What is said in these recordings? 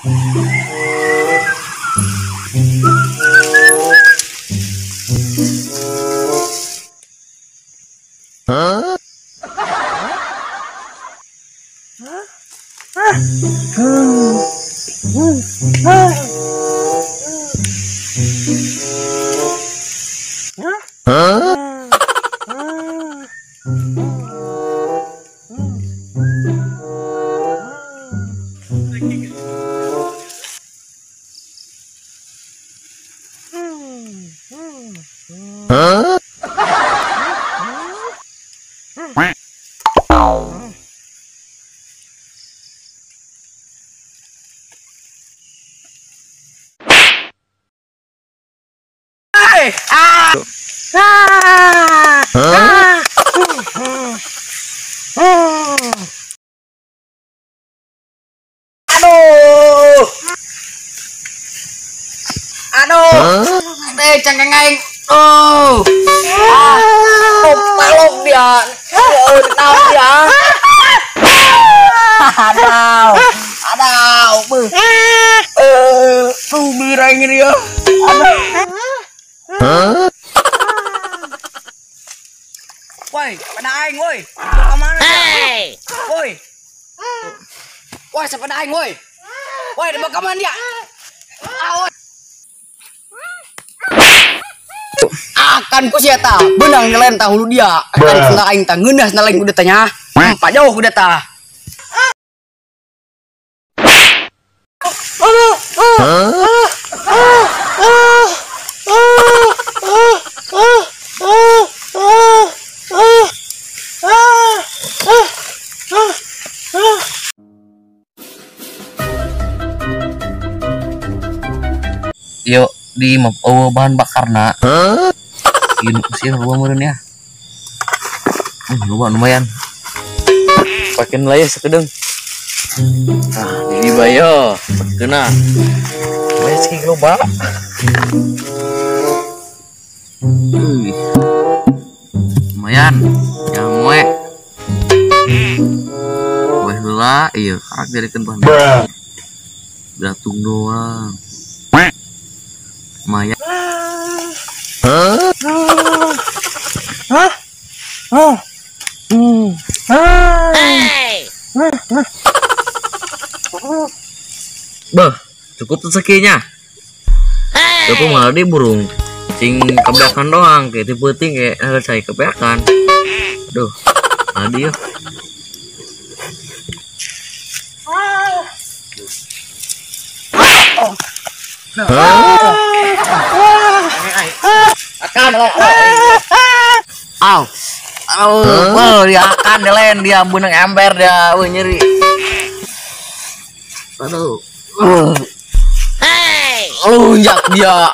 Huh? Huh? Aduh. Aduh. Eh, cangkeng aing. Oh. Ah. Oh, pelok dia. Oh, dia. Aduh. Aduh, beuh. Tuh birang dia. Aduh. Huh? Woi, pada aing woi. Ke mana? Hey. Woi. Woi, sepeda aing woi. Woi, dibawa ke mana dia? Ah, woi. Akan ku sia ta, beunang nyelen ta hulu dia. Akan sendal aing ta ngeunah sendal aing udah tanya. Empat jauh udah ta. Yuk di map bahan bakar nak. Ini sih loba meureun ya. Loba lumayan. Pakeun lah ya sakedeung. Nah, di bayo pakeuna. Lumayan sih loba. Lumayan. Jamu we. Weh heula ieu karak jadikeun bahan bakar. Gatung doang. Lumayan. Huh? Hah? Oh. Hey. Beh, cukup rezekinya. Hey. Cukup malah di burung. Sing kebeakan doang, kayak tipe penting kayak harus cari kebeakan. Duh, adi yuk. Akan Au. Au, dia akan delen dia benang ember dia, wah nyeri. Aduh. Hey. Lunjak dia.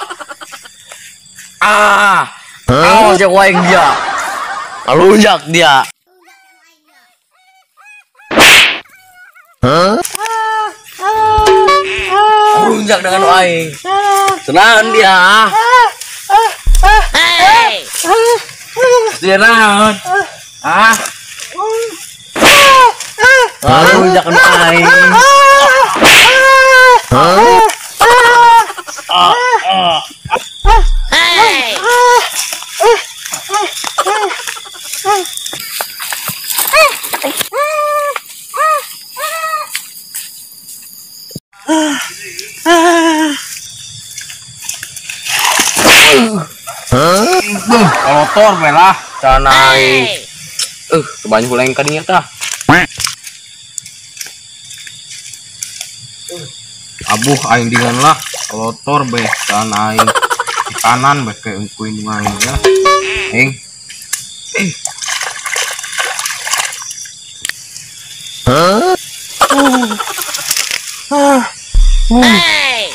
Ah. Au, jak waing dia. Lunjak dia. Huh? Lunjak dengan aing. Senang dia. Hey. Dia naon? Ah. Lunjak dengan aing. Hey. Beuh, kotor we lah can aing. Banyak huleng ka dinya tah. Abuh aing dingan lah, kotor beh can aing. Di kanan beh ke engkuin aing ya. Aing. Huh? Hey.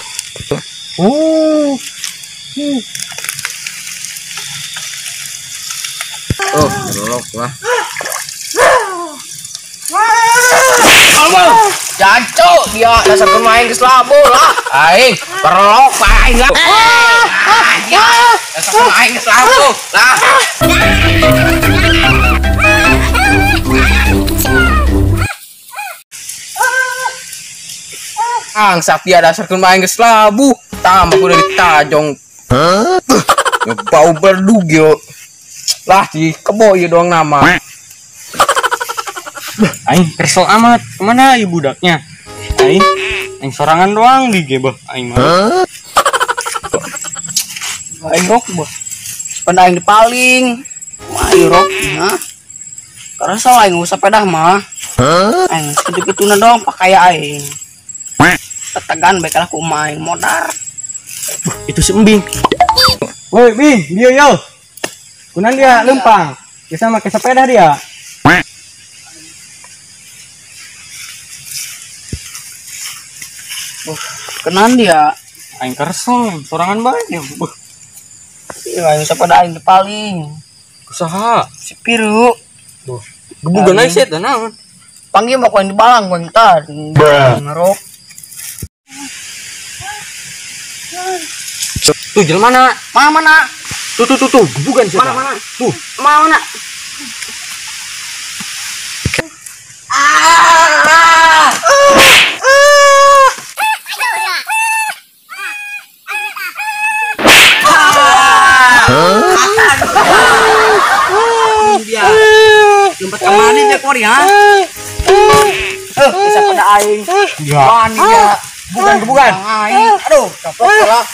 Oh, lolok lah. Abang, jancok dia dasar bermain ke selabo lah. Aing, perlok aing lah. Dasar bermain ke selabo lah. Ang sapi ada dasarkeun aing geus labuh. Tambah udah ditajong. Hah? Bau berdug yo. Lah di kebo ieu doang nama. Aing kesel amat. Kemana ieu budaknya? Aing aing sorangan doang di ge bah aing mah. Aing rok bah. Sepeda aing dipaling. Mah ieu rok nah. Karena salah aing sepeda mah. Aing segitu-gituna doang pakai aing. Tetegan baiklah ku aing modar. Itu si Embing. Woi, Bing, dia yo. Kunan dia lempang. Bisa make sepeda dia. Kenan dia. Aing kesel, sorangan bae dia. Iya, aing sepeda aing dipaling. Kusaha? Si Piru. Duh, gebugan aing sih teh naon. Panggil mah ku aing dibalang ku aing tah. Ngerok. Tuh jelema mana? Mana mana? Tuh tuh tuh tuh, gebugan sih. Mana mana? Tuh, mana mana? Ah! Dia. Lompat ke mana dia kori ha? Bisa pada aing. Wani dia. Bukan gebugan. Aing. Aduh, caplok lah.